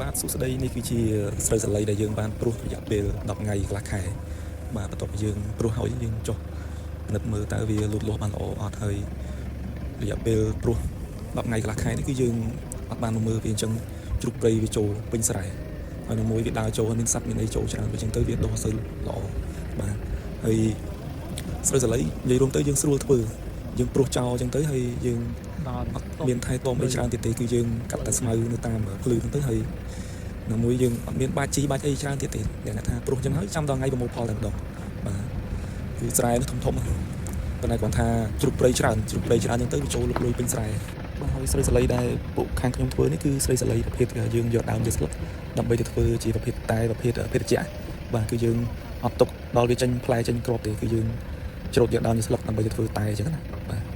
បាទសួស្តីនេះគឺជាស្រូវសាលីដែលយើងបានព្រួសរយៈពេល10ថ្ងៃកន្លះខែបាទបន្ទាប់ពីយើងព្រួសហើយយើងចុះពិនិត្យមើលតើវាលូតលាស់បានល្អអត់ហើយរយៈពេលព្រួស10ថ្ងៃកន្លះខែនេះគឺយើងអត់បានមកមើលវាអញ្ចឹងជ្រូកព្រៃវាចូលពេញស្រែហើយនឹងមួយវាដើរចូលហើយមានសត្វមានអីចូលច្រើនវាអញ្ចឹងទៅវាដុះអត់សូវល្អបាទហើយស្រូវសាលីនិយាយរួមទៅយើងស្រួលធ្វើយើងព្រួសចោលអញ្ចឹងទៅហើយយើង ដល់ អត់មានថែទាំអីច្រើនទៀតទេគឺយើងកាត់តែស្មៅនៅតាមភ្លឺហ្នឹងទៅហើយនៅមួយយើងអត់មានបាច់ជីបាច់អីច្រើនទៀតទេយ៉ាងថាព្រោះអញ្ចឹងហើយចាំដល់ថ្ងៃប្រមូលផលតែម្ដងបាទគឺស្រែនោះធំធំហ្នឹងប៉ុន្តែគាត់ថាជ្រូកព្រៃច្រើនជ្រូកព្រៃច្រើនអញ្ចឹងទៅវាចូលលុកលុយពេញស្រែបាទហើយស្រូវសាលីដែលពួកខាងខ្ញុំធ្វើនេះគឺស្រូវសាលីប្រភេទយើងយកដើមយកស្លឹកដើម្បីទៅធ្វើជាប្រភេទតែប្រភេទភេទជ្ជៈបាទគឺយើងអត់ទុកដល់វាចេញផ្លែចេញគ្រាប់ទេគឺយើងច្រូតយកដើមយកស្លឹកដើម្បីទៅធ្វើតែអញ្ចឹងណាបាទ។